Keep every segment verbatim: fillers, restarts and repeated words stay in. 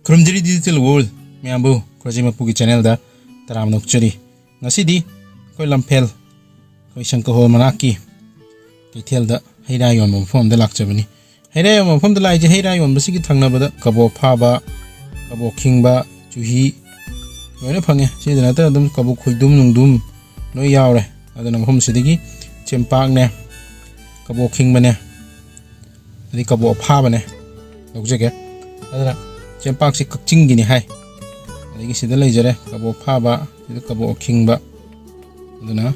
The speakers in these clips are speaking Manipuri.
ꯈꯨꯔꯨꯝꯖꯔꯤ digital world ꯃꯌꯥꯝꯕꯨ ꯈꯣꯏꯖꯩ ꯃꯄꯨꯒꯤ channelꯗ ꯇꯔꯥꯝꯅ ꯑꯣꯛꯆꯔꯤ꯫ ꯉꯁꯤꯗꯤ ꯑꯩꯈꯣꯏ ꯂꯝꯐꯦꯜ, ꯑꯩꯈꯣꯏ ꯁꯪꯀꯍꯣꯜ ꯃꯅꯥꯛꯀꯤ ꯀꯩꯊꯦꯜꯗ ꯍꯩ ꯔꯥ ꯌꯣꯟꯕ ꯃꯐꯝ ꯑꯃꯗ ꯂꯥꯛꯆꯕꯅꯤ꯫ ꯍꯩ ꯔꯥ ꯌꯣꯟꯕ ꯃꯐꯝꯗ ꯂꯥꯛꯏꯁꯦ, ꯍꯩ ꯔꯥ ꯌꯣꯟꯕꯁꯤꯒꯤ ꯊꯪꯅꯕꯗ ꯀꯕꯣꯛ ꯑꯐꯥꯕ, ꯀꯕꯣꯛ ꯈꯤꯡꯕ, ꯆꯨꯍꯤ ꯂꯣꯏꯅ ꯐꯪꯉꯦ꯫ ꯁꯤꯗ ꯅꯠꯇꯅ ꯑꯗꯨꯝ ꯀꯕꯣꯛ ꯈꯣꯏꯗꯨꯝ ꯅꯨꯡꯗꯨꯝ ꯂꯣꯏ ꯌꯥꯎꯔꯦ꯫ ꯑꯗꯨꯅ ꯃꯐꯝꯁꯤꯗꯒꯤ ꯆꯦꯡꯄꯥꯛꯅꯦ, ꯀꯕꯣꯛ ꯈꯤꯡꯕꯅꯦ, ꯑꯗꯩ ꯀꯕꯣꯛ ꯑꯐꯥꯕꯅꯦ ꯂꯧꯖꯒꯦ꯫ ꯑꯗꯨꯅ ꯆꯦꯡꯄꯥꯛꯁꯤ ꯀꯛꯆꯤꯡꯒꯤꯅꯤ ꯍꯥꯏ꯫ ꯑꯗꯒꯤ ꯁꯤꯗ ꯂꯩꯖꯔꯦ ꯀꯕꯣꯛ ꯑꯐꯥꯕ, ꯁꯤꯗ ꯀꯕꯣꯛ ꯑꯈꯤꯡꯕ꯫ ꯑꯗꯨꯅ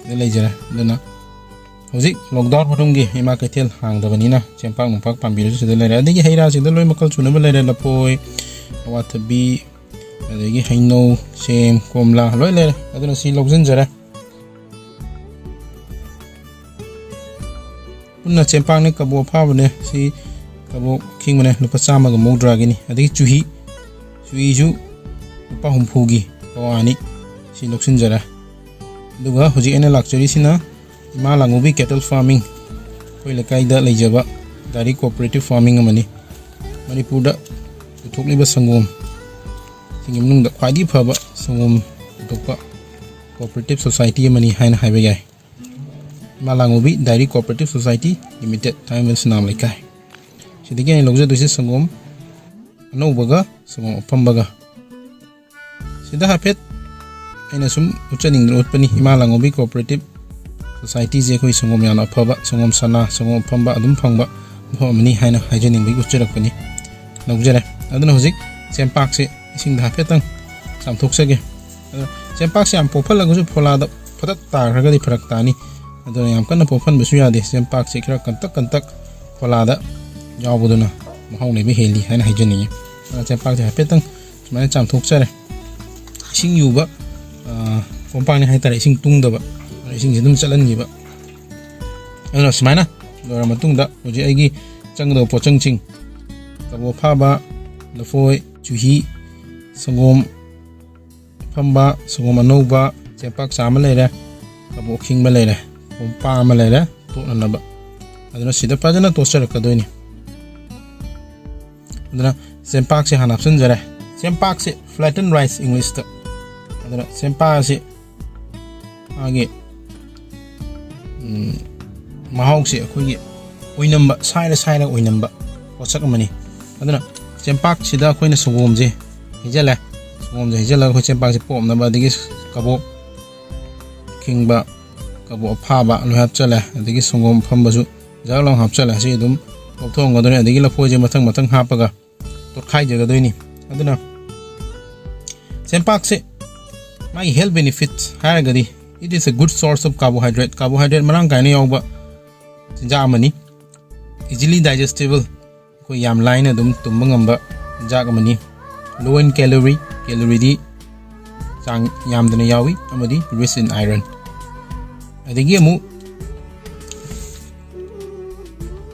ꯁꯤꯗ ꯂꯩꯖꯔꯦ꯫ ꯑꯗꯨꯅ ꯍꯧꯖꯤꯛ lockdown ꯃꯇꯨꯡꯒꯤ ꯏꯃꯥ ꯀꯩꯊꯦꯜ ꯍꯥꯡꯗꯕꯅꯤꯅ ꯆꯦꯡꯄꯥꯛ ꯅꯨꯡꯄꯥꯛ ꯄꯥꯝꯕꯤꯔꯁꯨ ꯁꯤꯗ ꯂꯩꯔꯦ꯫ ꯑꯗꯒꯤ ꯍꯩ ꯔꯥꯁꯤꯗ ꯂꯣꯏ ꯃꯈꯜ ꯁꯨꯅꯕ ꯂꯩꯔꯦ꯫ ꯂꯐꯣꯏ, ꯑꯋꯥꯊꯕꯤ, ꯑꯗꯒꯤ ꯍꯩꯅꯧ, ꯁꯦꯝ, ꯀꯣꯝꯂꯥ ꯂꯣꯏ ꯂꯩꯔꯦ꯫ ꯑꯗꯨꯅ ꯁꯤ ꯂꯧꯁꯤꯟꯖꯔꯦ꯫ ꯄꯨꯟꯅ ꯆꯦꯡꯄꯥꯛꯅꯦ, ꯀꯕꯣꯛ ꯑꯐꯥꯕꯅꯦ, ꯁꯤ ꯀꯕꯣꯛ ꯑꯈꯤꯡꯕꯅꯦ, ꯂꯨꯄꯥ ꯆꯥꯝꯃꯒ ꯃꯧꯗ꯭ꯔꯥꯒꯤꯅꯤ꯫ ꯑꯗꯒꯤ ꯆꯨꯍꯤ, ꯆꯨꯍꯤꯁꯨ ꯂꯨꯄꯥ ꯍꯨꯝꯐꯨꯒꯤ ꯄꯋꯥꯅꯤ꯫ ꯁꯤ ꯂꯧꯁꯤꯟꯖꯔꯦ꯫ ꯑꯗꯨꯒ ꯍꯧꯖꯤꯛ ꯑꯩꯅ ꯂꯥꯛꯆꯔꯤꯁꯤꯅ ꯏꯃꯥ ꯂꯥꯡꯉꯧꯕꯤ cattle farming, ꯑꯩꯈꯣꯏ ꯂꯩꯀꯥꯏꯗ ꯂꯩꯖꯕ dairy cooperative farming ꯑꯃꯅꯤ꯫ ꯃꯅꯤꯄꯨꯔꯗ ꯄꯨꯊꯣꯛꯂꯤꯕ ꯁꯪꯒꯣꯝ ꯁꯤꯡꯒꯤ ꯃꯅꯨꯡꯗ ꯈ꯭ꯋꯥꯏꯗꯒꯤ ꯐꯕ ꯁꯪꯒꯣꯝ ꯄꯨꯊꯣꯛꯄ cooperative society ꯑꯃꯅꯤ ꯍꯥꯏꯅ ꯍꯥꯏꯕ ꯌꯥꯏ꯫ ꯏꯃꯥ ꯂꯥꯡꯉꯧꯕꯤ dairy cooperative society limited, ꯊꯥꯡꯃꯩꯕꯟ ꯁꯨꯅꯥꯝ ꯂꯩꯀꯥꯏ꯫ ꯁꯤꯗꯒꯤ ꯑꯩꯅ ꯂꯧꯖꯗꯣꯏꯁꯦ ꯁꯪꯒꯣꯝ ꯑꯅꯧꯕꯒ ꯁꯪꯒꯣꯝ ꯑꯐꯝꯕꯒ꯫ ꯁꯤꯗ ꯍꯥꯏꯐꯦꯠ ꯑꯩꯅ ꯁꯨꯝ ꯎꯠꯆꯅꯤꯡꯗꯅ ꯎꯠꯄꯅꯤ꯫ ꯏꯃꯥ ꯂꯥꯡꯉꯧꯕꯤ cooperative societyꯁꯦ ꯑꯩꯈꯣꯏ ꯁꯪꯒꯣꯝ ꯌꯥꯝꯅ ꯑꯐꯕ, ꯁꯪꯒꯣꯝ ꯁꯅꯥ, ꯁꯪꯒꯣꯝ ꯑꯐꯝꯕ ꯑꯗꯨꯝ ꯐꯪꯕ ꯃꯐꯝ ꯑꯃꯅꯤ ꯍꯥꯏꯅ ꯍꯥꯏꯖꯅꯤꯡꯕꯒꯤ ꯎꯠꯆꯔꯛꯄꯅꯤ꯫ ꯂꯧꯖꯔꯦ꯫ ꯑꯗꯨꯅ ꯍꯧꯖꯤꯛ ꯆꯦꯡꯄꯥꯛꯁꯦ ꯏꯁꯤꯡꯗ ꯍꯥꯏꯐꯦꯠꯇꯪ ꯆꯥꯝꯊꯣꯛꯆꯒꯦ꯫ ꯑꯗꯣ ꯆꯦꯡꯄꯥꯛꯁꯦ ꯌꯥꯝ ꯄꯣꯞꯍꯜꯂꯒꯁꯨ ꯐꯣꯂꯥꯗ ꯐꯇꯠ ꯇꯥꯈ꯭ꯔꯒꯗꯤ ꯐꯔꯛ ꯇꯥꯅꯤ꯫ ꯑꯗꯨꯅ ꯌꯥꯝ ꯀꯟꯅ ꯄꯣꯞꯍꯟꯕꯁꯨ ꯌꯥꯗꯦ꯫ ꯆꯦꯡꯄꯥꯛꯁꯦ ꯈꯔ ꯀꯟꯇꯛ ꯀꯟꯇꯛ ꯐꯣꯂꯥꯗ ꯌꯥꯎꯕꯗꯨꯅ ꯃꯍꯥꯎ ꯂꯩꯕ ꯍꯦꯜꯂꯤ ꯍꯥꯏꯅ ꯍꯥꯏꯖꯅꯤꯡꯉꯤ꯫ ꯑꯗꯨꯅ ꯆꯦꯡꯄꯥꯛꯁꯦ ꯍꯥꯏꯐꯦꯠꯇꯪ ꯁꯨꯃꯥꯏꯅ ꯆꯥꯝꯊꯣꯛꯆꯔꯦ꯫ ꯏꯁꯤꯡ ꯌꯨꯕ, ꯑ, ꯀꯣꯝꯄꯥꯛꯅꯤ ꯍꯥꯏꯇꯥꯔꯦ, ꯏꯁꯤꯡ ꯇꯨꯡꯗꯕ, ꯏꯁꯤꯡꯁꯦ ꯑꯗꯨꯝ ꯆꯠꯍꯟꯈꯤꯕ꯫ ꯑꯗꯨꯅ ꯁꯨꯃꯥꯏꯅ ꯂꯣꯏꯔ ꯃꯇꯨꯡꯗ ꯍꯧꯖꯤꯛ ꯑꯩꯒꯤ ꯆꯪꯒꯗꯕ ꯄꯣꯠꯆꯪꯁꯤꯡ, ꯀꯕꯣꯛ ꯑꯐꯥꯕ, ꯂꯐꯣꯏ, ꯆꯨꯍꯤ, ꯁꯪꯒꯣꯝ ꯑꯐꯝꯕ, ꯁꯪꯒꯣꯝ ꯑꯅꯧꯕ, ꯆꯦꯡꯄꯥꯛ ꯆꯥꯝꯃ ꯂꯩꯔꯦ, ꯀꯕꯣꯛ ꯑꯈꯤꯡꯕ ꯂꯩꯔꯦ, ꯀꯣꯝꯄꯥꯛ ꯑꯃ ꯂꯩꯔꯦ ꯇꯣꯠꯅꯅꯕ꯫ ꯑꯗꯨꯅ ꯁꯤꯗ ꯐꯖꯅ ꯇꯣꯠꯆꯔꯛꯀꯗꯣꯏꯅꯤ꯫ ꯑꯗꯨꯅ ꯆꯦꯡꯄꯥꯛꯁꯦ ꯍꯥꯟꯅ ꯍꯥꯞꯆꯤꯟꯖꯔꯦ꯫ ꯆꯦꯡꯄꯥꯛꯁꯦ flatten rice English ꯇ꯫ ꯑꯗꯨꯅ ꯆꯦꯡꯄꯥꯛ ꯑꯁꯤ ꯃꯥꯒꯤ, ꯎꯝ, ꯃꯍꯥꯎꯁꯦ ꯑꯩꯈꯣꯏꯒꯤ ꯑꯣꯏꯅꯝꯕ, ꯁꯥꯏꯔ ꯁꯥꯏꯔ ꯑꯣꯏꯅꯝꯕ ꯄꯣꯠꯁꯛ ꯑꯃꯅꯤ꯫ ꯑꯗꯨꯅ ꯆꯦꯡꯄꯥꯛꯁꯤꯗ ꯑꯩꯈꯣꯏꯅ ꯁꯪꯒꯣꯝꯁꯦ ꯍꯩꯖꯜꯂꯦ꯫ ꯁꯪꯒꯣꯝꯁꯦ ꯍꯩꯖꯜꯂꯒ ꯑꯩꯈꯣꯏ ꯆꯦꯡꯄꯥꯛꯁꯦ ꯄꯣꯞꯅꯕ, ꯑꯗꯒꯤ ꯀꯕꯣꯛ ꯈꯤꯡꯕ, ꯀꯕꯣꯛ ꯑꯐꯥꯕ ꯂꯣꯏ ꯍꯥꯞꯆꯜꯂꯦ꯫ ꯑꯗꯒꯤ ꯁꯪꯒꯣꯝ ꯑꯐꯝꯕꯁꯨ ꯖꯛ ꯂꯥꯎ ꯍꯥꯞꯆꯜꯂꯦ꯫ ꯑꯁꯤ ꯑꯗꯨꯝ ꯄꯣꯞꯊꯣꯛꯑꯝꯒꯗꯣꯏꯅꯤ꯫ ꯑꯗꯒꯤ ꯂꯐꯣꯏꯁꯦ ꯃꯊꯪ ꯃꯊꯪ ꯍꯥꯞꯄꯒ ꯇꯣꯠꯈꯥꯏꯖꯒꯗꯣꯏꯅꯤ꯫ ꯑꯗꯨꯅ ꯆꯦꯡꯄꯥꯛꯁꯦ ꯃꯥꯒꯤ health benefits ꯍꯥꯏꯔꯒꯗꯤ, it is a good source of carbohydrate, carbohydrate ꯃꯔꯥꯡ ꯀꯥꯏꯅ ꯌꯥꯎꯕ ꯆꯤꯟꯖꯥꯛ ꯑꯃꯅꯤ꯫ Easily digestible, ꯑꯩꯈꯣꯏ ꯌꯥꯝ ꯂꯥꯏꯅ ꯑꯗꯨꯝ ꯇꯨꯝꯕ ꯉꯝꯕ ꯆꯤꯟꯖꯥꯛ ꯑꯃꯅꯤ꯫ Low in calorie, calorie ꯗꯤ ꯆꯥꯡ ꯌꯥꯝꯗꯅ ꯌꯥꯎꯏ, ꯑꯃꯗꯤ rich in iron꯫ ꯑꯗꯒꯤ ꯑꯃꯨꯛ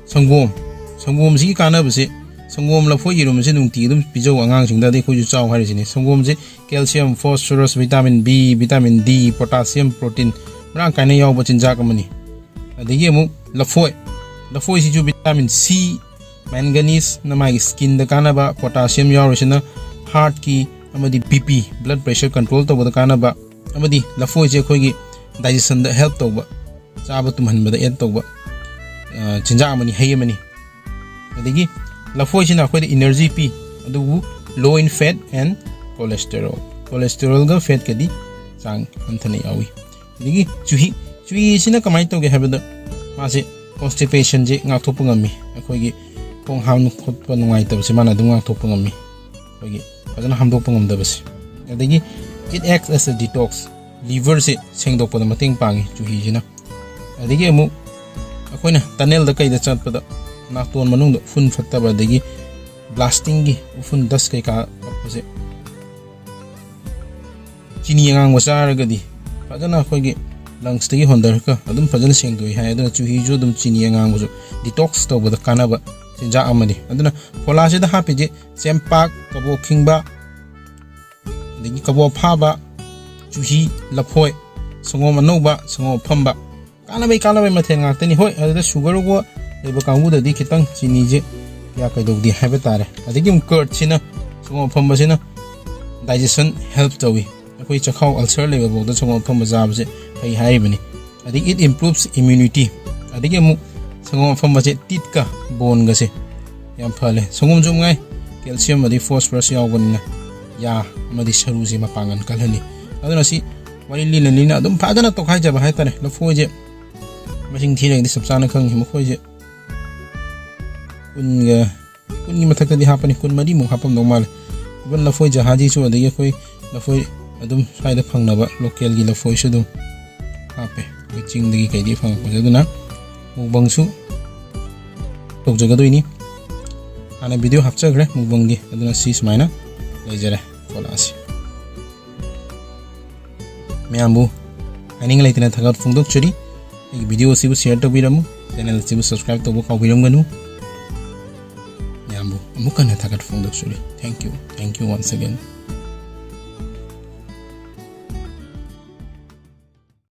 ꯁꯪꯒꯣꯝ, ꯁꯪꯒꯣꯝꯁꯤꯒꯤ ꯀꯥꯟꯅꯕꯁꯦ, ꯁꯪꯒꯣꯝ, ꯂꯐꯣꯏ, ꯌꯦꯔꯨꯝꯁꯦ ꯅꯨꯡꯇꯤꯒꯤ ꯑꯗꯨꯝ ꯄꯤꯖꯧ ꯑꯉꯥꯡꯁꯤꯡꯗ, ꯑꯗꯩ ꯑꯩꯈꯣꯏꯁꯨ ꯆꯥꯎ ꯍꯥꯏꯔꯤꯁꯤꯅꯤ꯫ ꯁꯪꯒꯣꯝꯁꯦ calcium, phosphorus, vitamin B, vitamin D, potassium, protein ꯃꯔꯥꯡ ꯀꯥꯏꯅ ꯌꯥꯎꯕ ꯆꯤꯟꯖꯥꯛ ꯑꯃꯅꯤ꯫ ꯑꯗꯒꯤ ꯑꯃꯨꯛ ꯂꯐꯣꯏ, ꯂꯐꯣꯏꯁꯤꯁꯨ vitamin C, manganese ꯅ ꯃꯥꯒꯤ skin ꯗ ꯀꯥꯟꯅꯕ, potassium ꯌꯥꯎꯔꯤꯁꯤꯅ heart ꯀꯤ ꯑꯃꯗꯤ B P, blood pressure control ꯇꯧꯕꯗ ꯀꯥꯟꯅꯕ, ꯑꯃꯗꯤ ꯂꯐꯣꯏꯁꯦ ꯑꯩꯈꯣꯏꯒꯤ digestion ꯗ help ꯇꯧꯕ, ꯆꯥꯕ ꯇꯨꯝꯍꯟꯕꯗ add ꯇꯧꯕ, ꯑ, ꯆꯤꯟꯖꯥꯛ ꯑꯃꯅꯤ, ꯍꯩ ꯑꯃꯅꯤ꯫ ꯑꯗꯒꯤ ꯂꯐꯣꯏꯁꯤꯅ ꯑꯩꯈꯣꯏꯗ energy ꯄꯤ, ꯑꯗꯨꯕꯨ low in fat and cholesterol, cholesterol ꯒ fat ꯀꯗꯤ ꯆꯥꯡ ꯍꯟꯊꯅ ꯌꯥꯎꯏ꯫ ꯑꯗꯒꯤ ꯆꯨꯍꯤ, ꯆꯨꯍꯤꯁꯤꯅ ꯀꯃꯥꯏꯅ ꯇꯧꯒꯦ ꯍꯥꯏꯕꯗ, ꯃꯥꯁꯦ constipation ꯁꯦ ꯉꯥꯛꯊꯣꯛꯄ ꯉꯝꯃꯤ꯫ ꯑꯩꯈꯣꯏꯒꯤ ꯈꯣꯡ ꯍꯥꯝ ꯈꯣꯠꯄ ꯅꯨꯡꯉꯥꯏꯇꯕꯁꯦ ꯃꯥꯅ ꯑꯗꯨꯝ ꯉꯥꯛꯊꯣꯛꯄ ꯉꯝꯃꯤ, ꯑꯩꯈꯣꯏꯒꯤ ꯐꯖꯅ ꯍꯥꯝꯗꯣꯛꯄ ꯉꯝꯗꯕꯁꯦ꯫ ꯑꯗꯒꯤ it acts as a detox, liver ꯁꯦ ꯁꯦꯡꯗꯣꯛꯄꯗ ꯃꯇꯦꯡ ꯄꯥꯡꯉꯤ ꯆꯨꯍꯤꯁꯤꯅ꯫ ꯑꯗꯒꯤ ꯑꯃꯨꯛ ꯑꯩꯈꯣꯏꯅ tunnel ꯗ ꯀꯩꯗ ꯆꯠꯄꯗ ꯅꯥꯇꯣꯟ ꯃꯅꯨꯡꯗ ꯎꯐꯨꯟ ꯐꯠꯇꯕ, ꯑꯗꯒꯤ blasting ꯒꯤ ꯎꯐꯨꯟ, dust ꯀꯩꯀꯥ ꯄꯛꯄꯁꯦ ꯆꯤꯅꯤ ꯑꯉꯥꯡꯕ ꯆꯥꯔꯒꯗꯤ ꯐꯖꯅ ꯑꯩꯈꯣꯏꯒꯤ lungs ꯇꯒꯤ ꯍꯣꯟꯊꯔꯒ ꯑꯗꯨꯝ ꯐꯖꯅ ꯁꯦꯡꯗꯣꯛꯏ ꯍꯥꯏ꯫ ꯑꯗꯨꯅ ꯆꯨꯍꯤꯁꯨ ꯑꯗꯨꯝ ꯆꯤꯅꯤ ꯑꯉꯥꯡꯕꯁꯨ detox ꯇꯧꯕꯗ ꯀꯥꯟꯅꯕ ꯆꯤꯟꯖꯥꯛ ꯑꯃꯅꯤ꯫ ꯑꯗꯨꯅ ꯐꯣꯂꯥꯁꯤꯗ ꯍꯥꯞꯄꯤꯁꯦ ꯆꯦꯡꯄꯥꯛ, ꯀꯕꯣꯛ ꯈꯤꯡꯕ, ꯑꯗꯒꯤ ꯀꯕꯣꯛ ꯑꯐꯥꯕ, ꯆꯨꯍꯤ, ꯂꯐꯣꯏ, ꯁꯪꯒꯣꯝ ꯑꯅꯧꯕ, ꯁꯪꯒꯣꯝ ꯑꯐꯝꯕ, ꯀꯥꯟꯅꯕꯩ ꯀꯥꯟꯅꯕꯩ ꯃꯊꯦꯜ ꯉꯥꯛꯇꯅꯤ꯫ ꯍꯣꯏ, ꯑꯗꯨꯗ sugar ꯒꯨꯝꯕ ꯂꯩꯕ ꯀꯥꯡꯕꯨꯗꯗꯤ ꯈꯤꯇꯪ ꯆꯤꯅꯤꯁꯦ ꯀꯌꯥ ꯀꯩꯗꯧꯗꯦ ꯍꯥꯏꯕ ꯇꯥꯔꯦ꯫ ꯑꯗꯒꯤ ꯑꯃꯨꯛ ꯀꯔꯠꯁꯤꯅ, ꯁꯪꯒꯣꯝ ꯑꯐꯝꯕꯁꯤꯅ digestion help ꯇꯧꯏ꯫ ꯑꯩꯈꯣꯏ ꯆꯈꯥꯎ ꯑꯜꯁꯔ ꯂꯩꯕ ꯐꯥꯎꯗ ꯁꯪꯒꯣꯝ ꯑꯐꯝꯕ ꯆꯥꯕꯁꯦ ꯐꯩ ꯍꯥꯏꯔꯤꯕꯅꯤ꯫ ꯑꯗꯒꯤ it improves immunity꯫ ꯑꯗꯒꯤ ꯑꯃꯨꯛ ꯁꯪꯒꯣꯝ ꯑꯐꯝꯕꯁꯦ ꯇꯤꯠꯀ ꯕꯣꯟꯒꯁꯦ ꯌꯥꯝ ꯐꯍꯜꯂꯦ꯫ ꯁꯪꯒꯣꯝꯁꯨ ꯉꯥꯏ, ꯀꯦꯜꯁꯤꯌꯝ ꯑꯗꯩ ꯐꯣꯁꯐꯔꯁ ꯌꯥꯎꯕꯅꯤꯅ ꯌꯥ ꯑꯃꯗꯤ ꯁꯔꯨꯁꯦ ꯃꯄꯥꯡꯒꯜ ꯀꯜꯍꯜꯂꯤ꯫ ꯑꯗꯨꯅ ꯁꯤ ꯋꯥꯔꯤ ꯂꯤꯅ ꯂꯤꯅ ꯑꯗꯨꯝ ꯐꯖꯅ ꯇꯣꯈꯥꯏꯖꯕ ꯍꯥꯏꯇꯥꯔꯦ꯫ ꯂꯐꯣꯏꯁꯦ ꯃꯁꯤꯡ ꯊꯤꯔꯒꯗꯤ ꯆꯞ ꯆꯥꯅ ꯈꯪꯉꯤ꯫ ꯃꯈꯣꯏꯁꯦ ꯀꯨꯟꯒ, ꯀꯨꯟꯒꯤ ꯃꯊꯛꯇꯗꯤ ꯍꯥꯞꯄꯅꯤ, ꯀꯨꯟꯃꯔꯤꯃꯨꯛ ꯍꯥꯞꯄꯝꯗꯧ ꯃꯥꯜꯂꯦ꯫ Even ꯂꯐꯣꯏ ꯖꯍꯥꯖꯤꯁꯨ, ꯑꯗꯒꯤ ꯑꯩꯈꯣꯏ ꯂꯐꯣꯏ ꯑꯗꯨꯝ ꯁ꯭ꯋꯥꯏꯗ ꯐꯪꯅꯕ ꯂꯣꯀꯦꯜꯒꯤ ꯂꯐꯣꯏꯁꯨ ꯑꯗꯨꯝ ꯍꯥꯞꯄꯦ꯫ ꯑꯩꯈꯣꯏ ꯆꯤꯡꯗꯒꯤ ꯀꯩꯗꯒꯤ ꯐꯪꯉꯛꯄꯁꯦ꯫ ꯑꯗꯨꯅ ꯃꯨꯛꯕꯪꯁꯨ ꯇꯧꯖꯒꯗꯣꯏꯅꯤ꯫ ꯍꯥꯟꯅ ꯚꯤꯗꯤꯑꯣ ꯍꯥꯞꯆꯈ꯭ꯔꯦ ꯃꯨꯛꯕꯪꯒꯤ, ꯑꯗꯨꯅ ꯁꯤ ꯁꯨꯃꯥꯏꯅ ꯂꯩꯖꯔꯦ ꯀꯣꯂꯥꯁꯤ꯫ ꯃꯌꯥꯝꯕꯨ ꯍꯥꯏꯅꯤꯡ ꯂꯩꯇꯅ ꯊꯥꯒꯠ ꯐꯣꯡꯗꯣꯛꯆꯔꯤ꯫ ꯑꯩꯒꯤ ꯚꯤꯗꯤꯑꯣ ꯑꯁꯤꯕꯨ ꯁꯤꯌꯔ ꯇꯧꯕꯤꯔꯝꯃꯨ, ꯆꯦꯅꯦꯜ ꯑꯁꯤꯕꯨ ꯁꯕꯁꯀ꯭ꯔꯥꯏꯕ ꯇꯧꯕ ꯀꯥꯎꯕꯤꯔꯝꯒꯅꯨ꯫ ꯃꯌꯥꯝꯕꯨ ꯑꯃꯨꯛ ꯍꯟꯅ ꯊꯥꯒꯠ ꯐꯣꯡꯗꯣꯛꯆꯔꯤ꯫ Thank you, thank you once again꯫